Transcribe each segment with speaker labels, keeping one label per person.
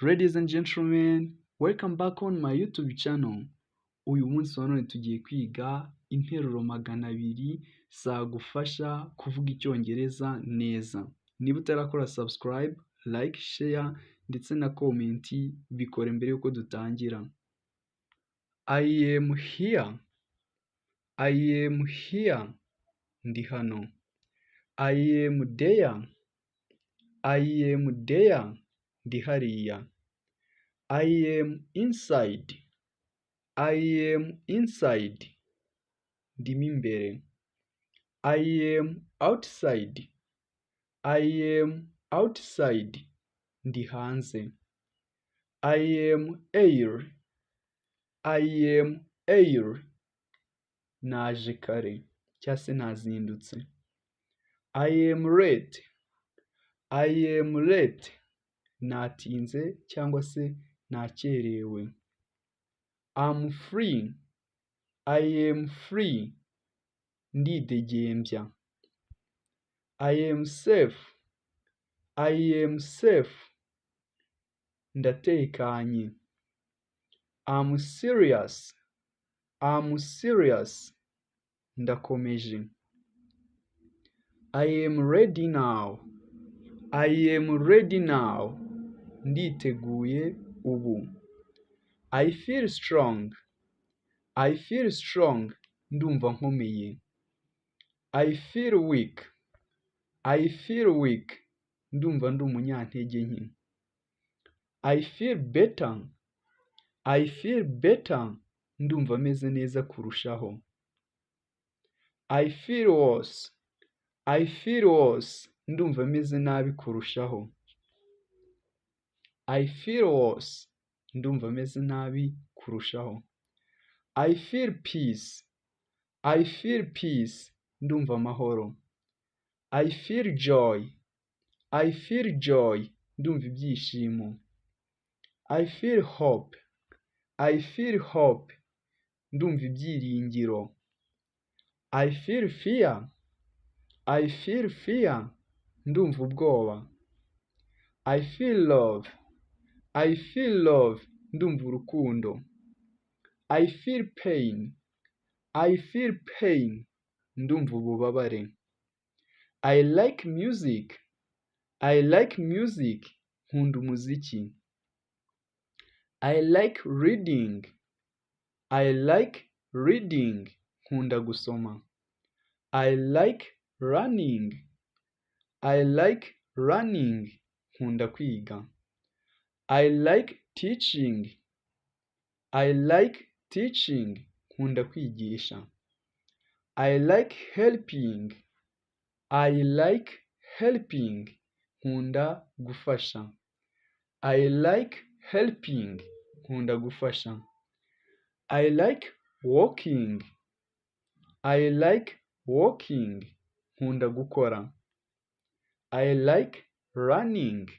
Speaker 1: Ladies and gentlemen, welcome back on my YouTube channel. Uyu munsi wa none tugiye kwiga interuro 200 zagufasha kuvuga icyongereza neza. Niba utarakora subscribe, like, share ndetse na comment bikore mbere yuko dutangira. I am here. I am here. Ndi hano. I am there. I am there. Ndi hariya. I am inside. I am inside. Ndimo imbere. I am outside. I am outside. Ndi hanze. I am air. I am air. Naje kare cyangwa se nazindutse. I am late. I am late. Natinze cyangwa se nakerewe. I'm free. I am free. Ndidegembya. I am safe. I am safe. Ndatekanye. I'm serious. I'm serious. Ndakomeje. I am ready now. I am ready now. Nditeguye ubu. I feel strong. I feel strong. Ndumva nkomeye. I feel weak. I feel weak. Ndumva ndi umunyantege nke. I feel better. I feel better. Ndumva meze neza kurushaho. I feel worse. I feel worse. Ndumva meze nabi kurushaho. I feel worse. Ndumva meze nabi kurushaho. I feel peace. I feel peace. Ndumva amahoro. I feel joy. I feel joy. Ndumva ibyishimo. I feel hope. I feel hope. Ndumva ibyiringiro. I feel fear. I feel fear. Ndumva ubwoba. I feel love. I feel love. Ndumva urukundo. I feel pain. I feel pain. Ndumva ububabare. I like music. I like music. Nkunda umuziki. I like reading. I like reading. Nkunda gusoma. I like running. I like running. Nkunda kwiga. I like teaching. I like teaching. Nkunda kwigisha. I like helping. I like helping. Nkunda gufasha. I like helping. Nkunda gufasha. I like walking. I like walking. Nkunda gukora. I like running.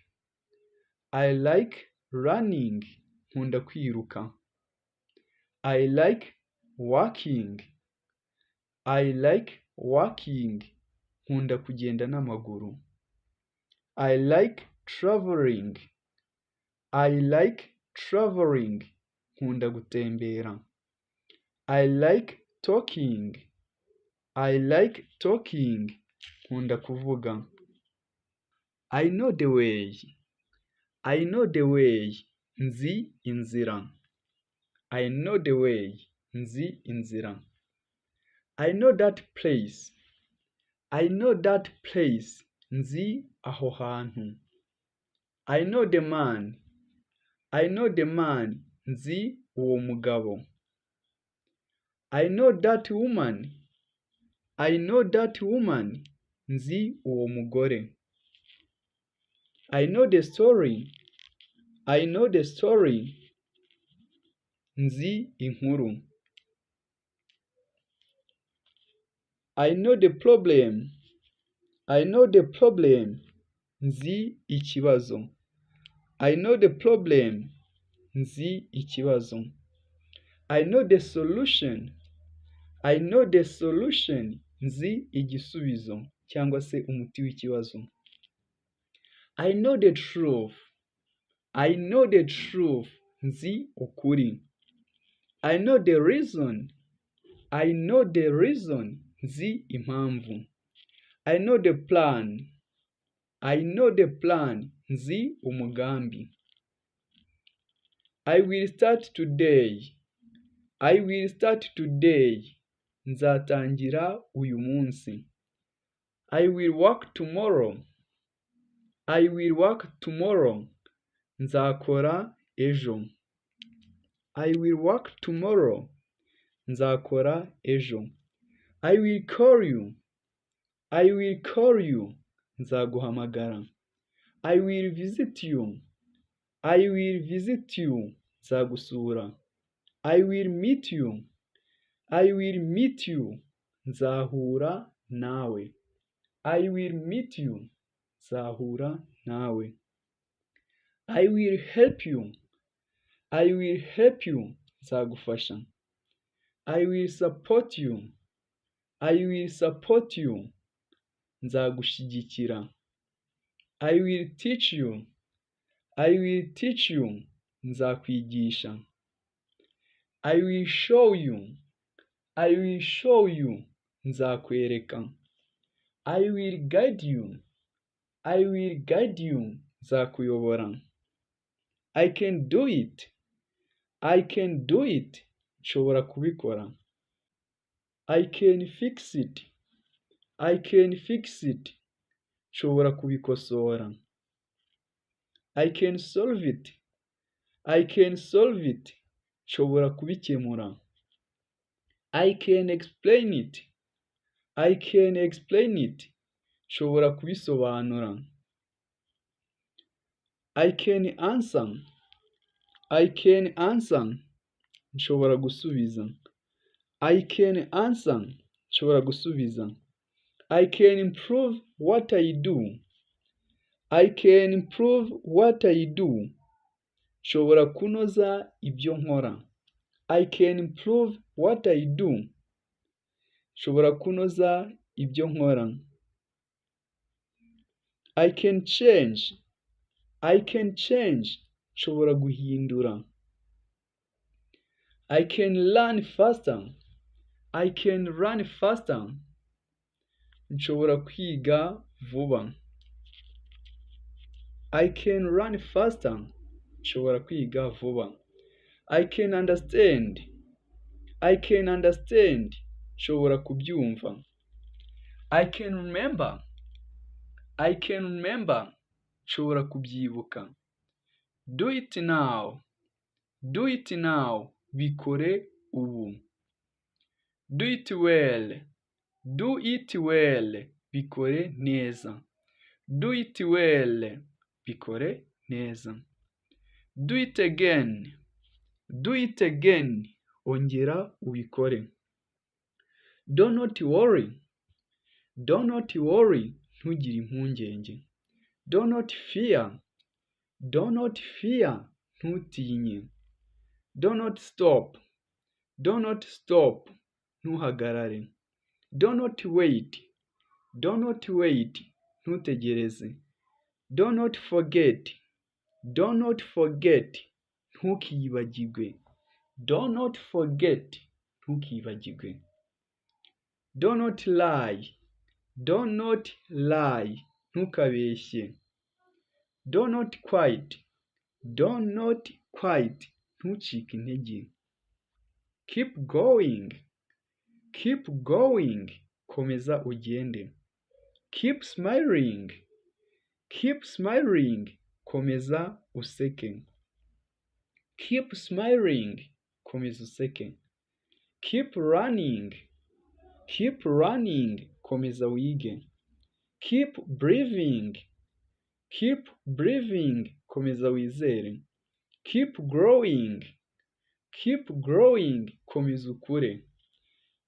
Speaker 1: I like running. Nkunda kwiruka. I like walking. I like walking. Nkunda kugenda n'amaguru. I like traveling. I like traveling. Nkunda gutembera. I like talking. I like talking. Nkunda kuvuga. I know the way. I know the way. Nzi inzira. I know the way. Nzi inzira. I know that place. I know that place. Nzi aho hantu. I know the man. I know the man. Nzi uwo mugabo. I know that woman. I know that woman. Nzi uwo mugore. I know the story. I know the story. Nzi inkuru. I know the problem. I know the problem. Nzi ikibazo. I know the problem. Nzi ikibazo. I know the solution. I know the solution. Nzi igisubizo cyangwa se umuti w'ikibazo. I know the truth. I know the truth. Nzi ukuri. I know the reason. I know the reason. Nzi impamvu. I know the plan. I know the plan. Nzi umugambi. I will start today. I will start today. Nzatangira uyu munsi. I will work tomorrow. I will work tomorrow. Nzakora ejo. I will work tomorrow. Nzakora ejo. I will call you. I will call you. Nzaguhamagara. I will visit you. I will visit you. Nzagusura. I will meet you. I will meet you. Nzahura nawe. I will meet you. Nzahura nawe. I will help you. I will help you. Nzagufasha. I will support you. I will support you. Nzagushyigikira. I will teach you. I will teach you. Nzakwigisha. I will show you. I will show you. Nzakwereka. I will guide you. I will guide you. Nzakuyobora. I can do it. I can do it. Nshobora kubikora. I can fix it. I can fix it. Nshobora kubikosora. I can solve it. I can solve it. Nshobora kubikemura. I can explain it. I can explain it. Nshobora kubisobanura. I can answer. I can answer. Nshobora gusubiza. I can answer. Nshobora gusubiza. I can improve what I do. I can improve what I do. Nshobora kunoza ibyo nkora. I can improve what I do. Nshobora kunoza ibyo nkora. I can change. I can change. Nshobora guhindura. I can learn faster. I can run faster. Nshobora kwiga vuba. I can run faster. Nshobora kwiga vuba. I can understand. I can understand. Nshobora kubyumva. I can remember. I can remember. Nshobora kubyibuka. Do it now. Do it now. Bikore ubu. Do it well. Do it well. Bikore neza. Do it well. Bikore neza. Do it again. Do it again. Ongera ubikore. Do not worry. Do not worry. Ntugire impungenge. Do not fear. Do not fear. Ntutinye. Do not stop. Do not stop. Ntuhagarare. Do not wait. Do not wait. Ntutegereze. Do not forget. Do not forget. Ntukibagirwe. Do not forget. Ntukibagirwe. Do not lie. Do not lie. Ntukabeshye. Do not quit. Do not quit. Ntucike intege. Keep going. Keep going. Komeza ugende. Keep smiling. Keep smiling. Komeza useke. Keep smiling. Komeza useke. Keep running. Keep running. Komeza wige. Keep breathing. Keep breathing. Komeza wizere. Keep growing. Keep growing. Komeza ukure.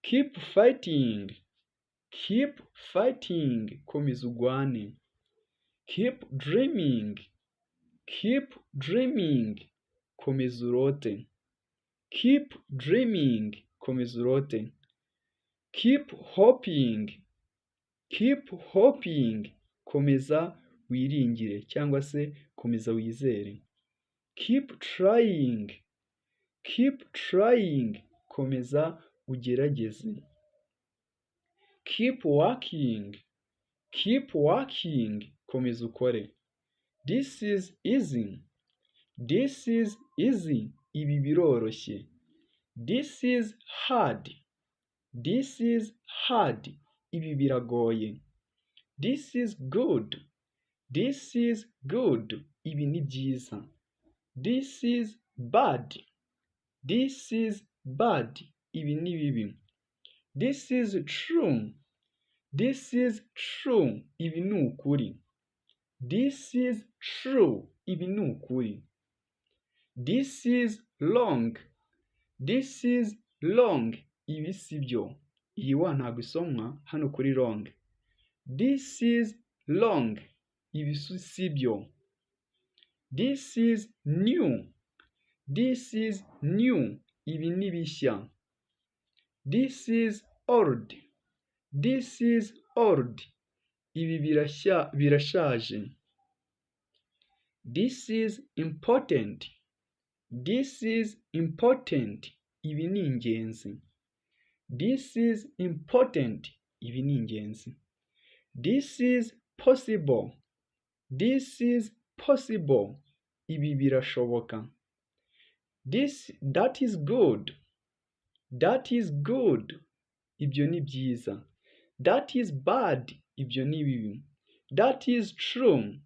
Speaker 1: Keep fighting. Keep fighting. Komeza ugwane. Keep dreaming. Keep dreaming. Komeza urote. Keep dreaming. Komeza urote. Keep hoping. Keep hoping. Komeza wiringire cyangwa se komeza wizere. Keep trying. Keep trying. Komeza ugerageze. Keep working. Keep working. Komeza ukore. This is easy. This is easy. Ibi biroroshye. This is hard. This is hard. Ibi biragoye. This is good. This is good. Ibi ni byiza. This is bad. This is bad. Ibi ni bibi. This is true. This is true. Ibi ni ukuri. This is true. Ibi ni ukuri. This is long. This is long. Ibi si byo. Iyi wa ntabwo isomwa hano kuri long. This is long. Ibi si byo. This is new. This is new. Ibi ni bishya. This is old. This is old. Ibi birashaje. This is important. This is important. Ibi ni ingenzi. This is important. Ibi ni ingenzi. This is possible. This is possible. Ibi birashoboka. That is good. That is good. Ibyo ni byiza. That is bad. Ibyo ni bibi. That is true.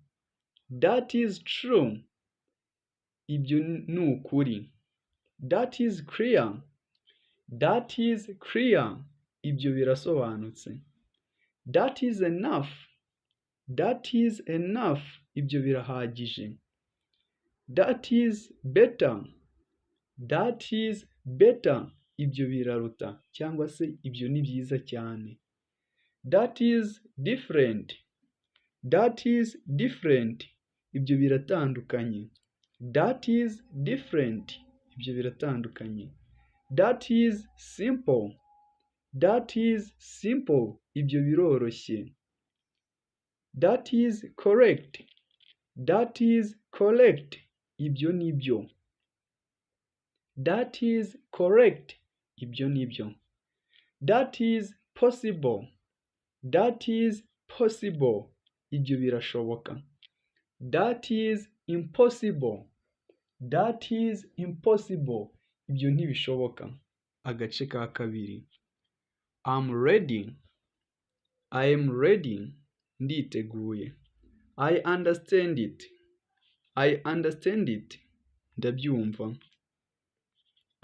Speaker 1: That is true. Ibyo ni ukuri. That is clear. That is clear. Ibyo birasobanutse. That is enough. That is enough. Ibyo birahagije. That is better. That is better. Ibyo biraruta cyangwa se ibyo ni byiza cyane. That is different. That is different. Ibyo biratandukanye. That is different. Ibyo biratandukanye. That is simple. That is simple. Ibyo biroroshye. That is correct. That is correct. Ibyo ni byo. That is correct. Ibyo ni byo. That is possible. That is possible. Ibyo birashoboka. That is impossible. That is impossible. Ibyo ntibishoboka. Agace ka kabiri. I'm ready. I am ready. Nditeguye. I understand it. I understand it. Ndabyumva.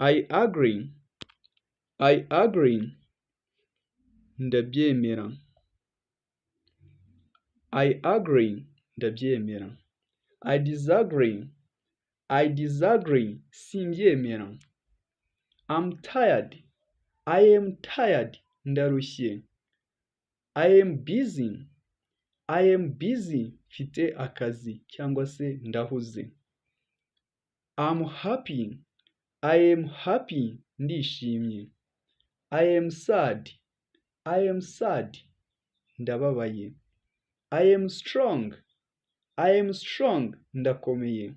Speaker 1: I agree. I agree. Ndabyemera. I agree. Ndabyemera. I disagree. I disagree. Simbyemera. I'm tired. I am tired. Ndarushye. I am busy. I am busy. Mfite akazi cyangwa se ndahuze. I'm happy. I am happy. Ndishimye. I am sad. I am sad. Ndababaye. I am strong. I am strong. Ndakomeye.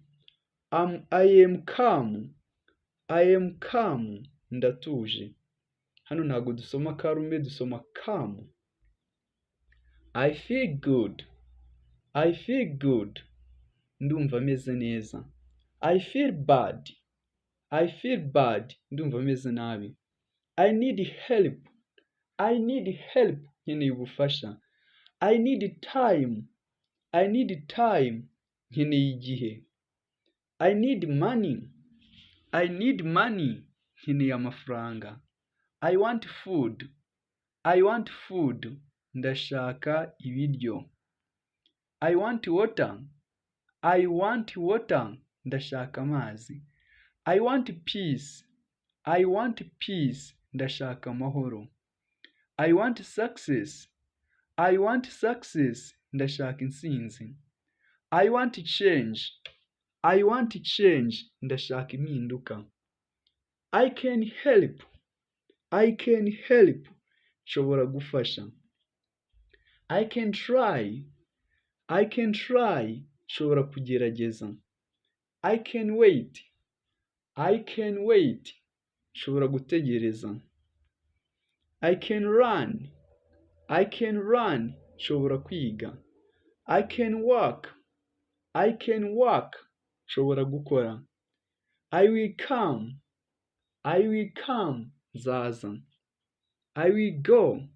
Speaker 1: I am calm. I am calm. Ndatuje. Hano ntabwo dusoma karume, dusoma calm. I feel good. I feel good. Ndumva meze neza. I feel bad. I feel bad. Ndumva meze nabi. I need help. I need help. Nkeneye ubufasha. I need time. I need time. Nkeneye igihe. I need money. I need money. Nkeneye amafaranga. I want food. I want food. Ndashaka ibiryo. I want water. I want water. Ndashaka amazi. I want peace. I want peace. Ndashaka amahoro. I want success. I want success. Ndashaka intsinzi. I want change. I want change. Ndashaka impinduka. I can help. I can help. Nshobora gufasha. I can try. I can try. Nshobora kugerageza. I can wait. I can wait. Nshobora gutegereza. I can run. I can run. Nshobora kwiga. I can work. I can work. Nshobora gukora. I will come. I will come. Nzaza. I will go.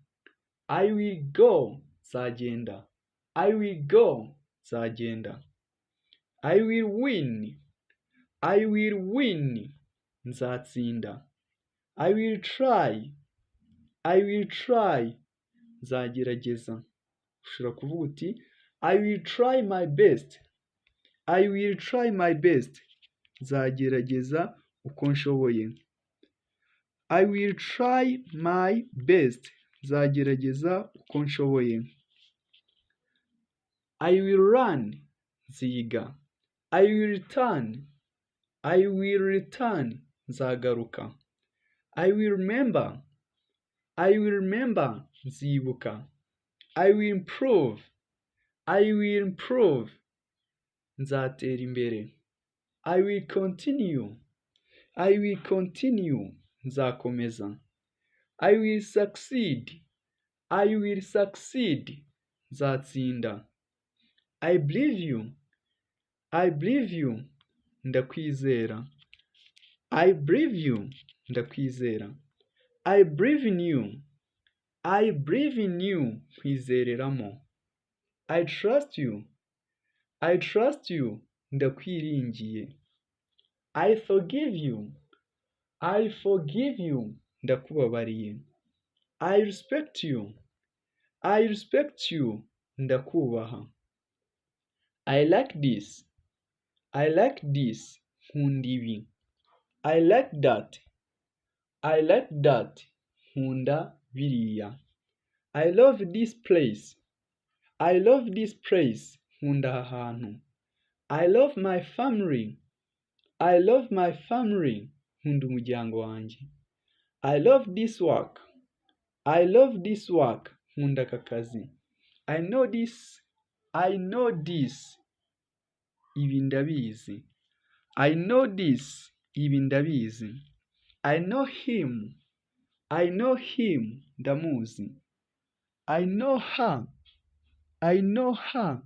Speaker 1: I will go. Nzagenda. I will go. Nzagenda. I will win. I will win. Nzatsinda. I will try. I will try. Nzagerageza. Ushobora kuvuga uti I will try my best. I will try my best. Nzagerageza uko nshoboye. I will try my best. Nzagerageza uko nshoboye. I will run. Nziga. I will return. I will return. Nzagaruka. I will remember. I will remember. Nzibuka. I will improve. I will improve. Nzatera imbere. I will continue. I will continue. Nzakomeza. I will succeed. I will succeed. Nzatsinda. I believe you. I believe you. Ndakwizera. I believe you. Ndakwizera. I believe in you. I believe in you. Nkwizereramo. I trust you. I trust you. Ndakwiringiye. I forgive you. I forgive you. Ndakubabariye. I respect you. I respect you. Ndakubaha. I like this. I like this. Nkunda ibi. I like that. I like that. Nkunda biriya. I love this place. I love this place. Nkunda aha hantu. I love my family. I love my family. Nkunda umuryango wanjye. I love this work. I love this work. Nkunda aka kazi. I know this. I know this. Ibi ndabizi. I know this. Ibi ndabizi. I know him. I know him. Ndamuzi. I know her. I know her.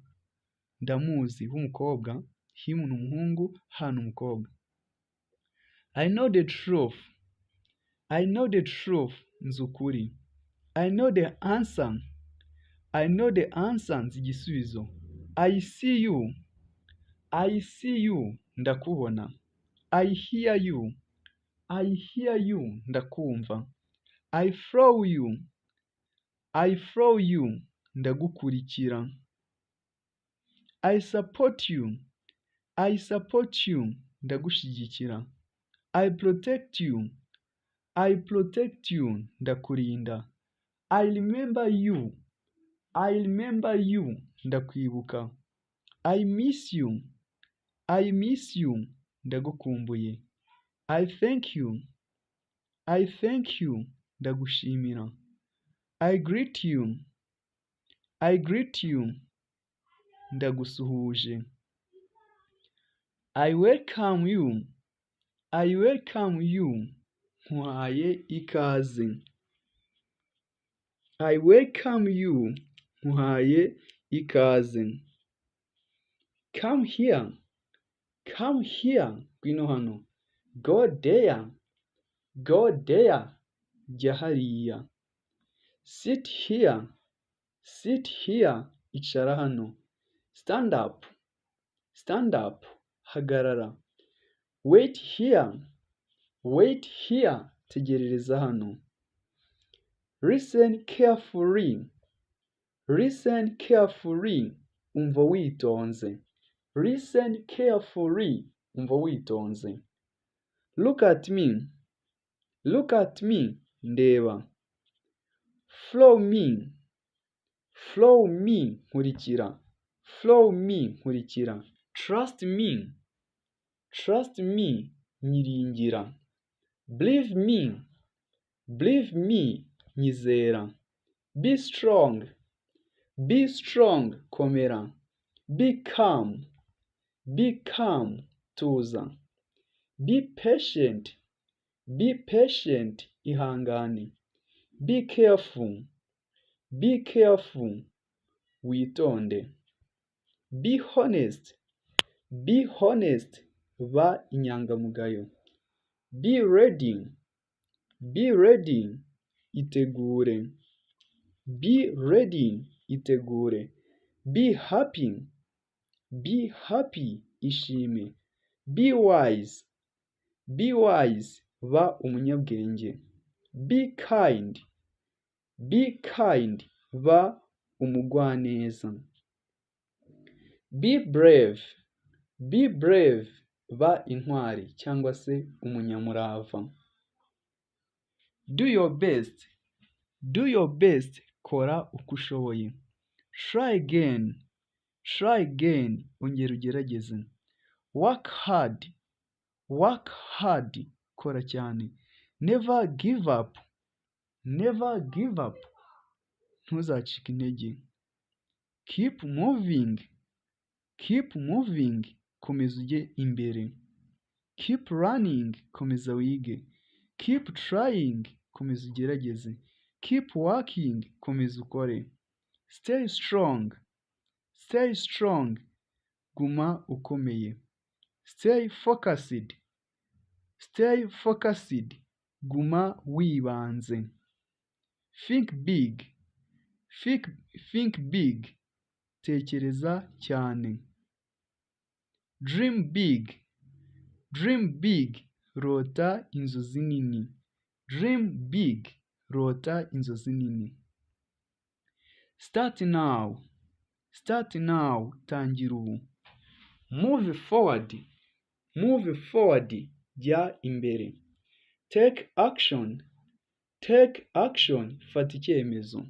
Speaker 1: Ndamuzi w'umukobwa. Him ni umuhungu, her ni umukobwa. I know the truth. I know the truth. Nzi ukuri. I know the answer. I know the answer. Nzi igisubizo. I see you. I see you. Ndakubona. I hear you. I hear you. Ndakumva. I follow you. I follow you. Ndagukurikira. I support you. I support you. Ndagushyigikira. I protect you. I protect you. Ndakurinda. I remember you. I remember you. Ndakwibuka. I miss you. I miss you. Ndagukumbuye. I thank you. I thank you. Ndagushimira. I greet you. I greet you. Ndagusuhuje. I welcome you. I welcome you. Nkwaye ikaze. I welcome you. Nkwaye ikaze. Come here. Come here. Ngwino hano. Go there. Go there. Jya hariya. Sit here. Sit here. Icara hano. Stand up. Stand up. Hagarara. Wait here. Wait here. Tegerereza hano. Listen carefully. Listen carefully. Umva witonze. Listen carefully. Umva witonze. Look at me. Look at me. Ndeba. Follow me. Follow me. Nkurikira. Follow me. Nkurikira. Trust me. Trust me. Nyiringira. Believe me. Believe me. Nyizera. Be strong. Be strong. Komera. Be calm. Be calm. tuza. Be patient, be patient, ihangane. Be careful, be careful, witonde. Be honest, be honest, ba inyangamugayo. Be ready, be ready, itegure. Be ready, itegure. Be happy, be happy, ishime. Be wise, be wise, ba umunyabwenge. Be kind, be kind, ba umugwaneza. Be brave, be brave, ba intwari cyangwa se umunyamurava. Do your best, do your best, kora uko ushoboye. Try again, try again, ongera ugerageze. Work hard, work hard, kora cyane. Never give up, never give up, ntuzacike intege. Keep moving, keep moving, komeza ujye imbere. Keep running, komeza wige. Keep trying, komeza ugerageze. Keep working, komeza ukore. Stay strong, stay strong, guma ukomeye. Stay focused, stay focused, guma wibanze. Think big, think big, tekereza cyane. Dream big, dream big, rota inzozi nini. Dream big, rota inzozi nini. Start now, start now, tangira ubu. Move forward, move forward, jya imbere. Take action, take action, fata icyemezo.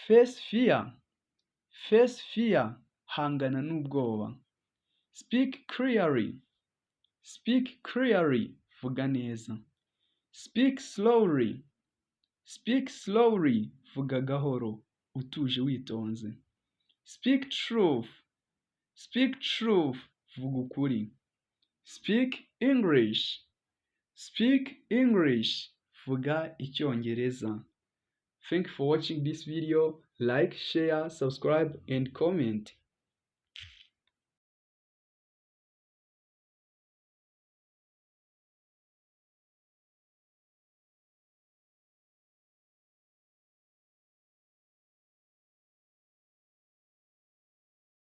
Speaker 1: Face fear, face fear, hangana n'ubwoba. Speak clearly, speak clearly, vuga neza. Speak slowly, speak slowly, vuga gahoro, utuje witonze. Speak truth, speak truth, vuga ukuri. Speak English, speak English, vuga icyongereza. Thank you for watching this video. Like, share, subscribe and comment.